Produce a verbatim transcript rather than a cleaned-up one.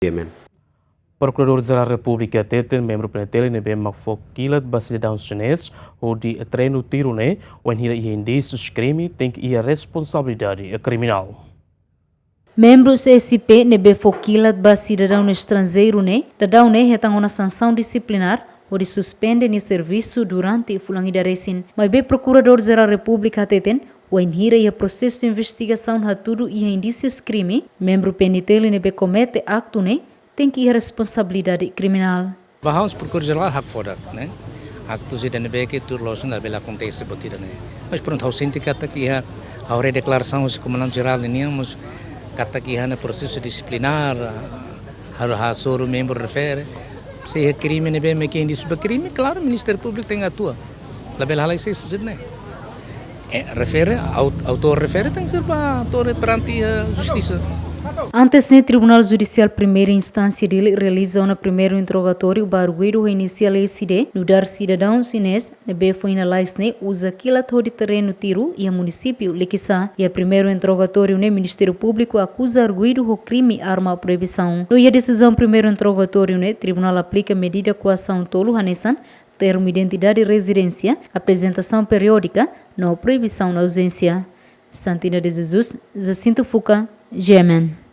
Jemen. Prokuradór Jerál Repúblika hateten membru P N T L ne'ebé mak fó kilat ba sidadaun xinés hodi terrenu tiru ne'e, wainhira iha indísius krime, tenke iha responsabilidade kriminál. Membru C S P ne'ebé fó kilat ba sidadaun estranjeiru ne'e, daudaun ne'e hetan ona sansaun disiplinár hodi suspende nia servisu durante fulan ida resin. Maibé Prokuradór Jerál Repúblika hateten, wainhira iha prosesu investigasaun hatudu iha indísius krime, membru P N T L ne'ebé komete aktu ne'e tenke iha responsabilidade kriminál. Ba ha'u, Prokuradór Jerál hakfodak, ne'e? Aktu ida-ne'ebé ke tuir loos labele akontese buat ida-ne'e. Mas prontu, ha'u sente katak iha, ha'u haree deklarasaun husi Komandante Jerál ninian mós katak iha ne'e prosesu disiplinár, ha'u hasoru membru refere. Se iha krime ne'ebé mak indísiu ba krime, klaru, Ministériu Públiku tenke atua. Labele halai sesu sira-ne'e. Eh, refere, au-, autór refere tenke ser ba autór perante, eh, justisa. Antes ne'e, Tribunál Judisiál Primeira Instánsia Dili realiza ona primeiru interrogatóriu ba arguidu ho inisiál S D, nu'udar sidadaun xinés ne'ebé foin lalais ne'e uza kilat hodi terrenu tiru iha munisípiu Liquiçá. Iha primeiru interrogatóriu ne'e, Ministériu Públiku akuza arguidu ho krime arma proibisaun. No iha desizaun primeiru interrogatóriu ne'e, tribunál aplika medida koasaun tolu hanesan termu identidade rezidénsia, aprezentasaun periódika, no proibisaun auzénsia. Santina de Jesus, Jacinto Fuca, G M N.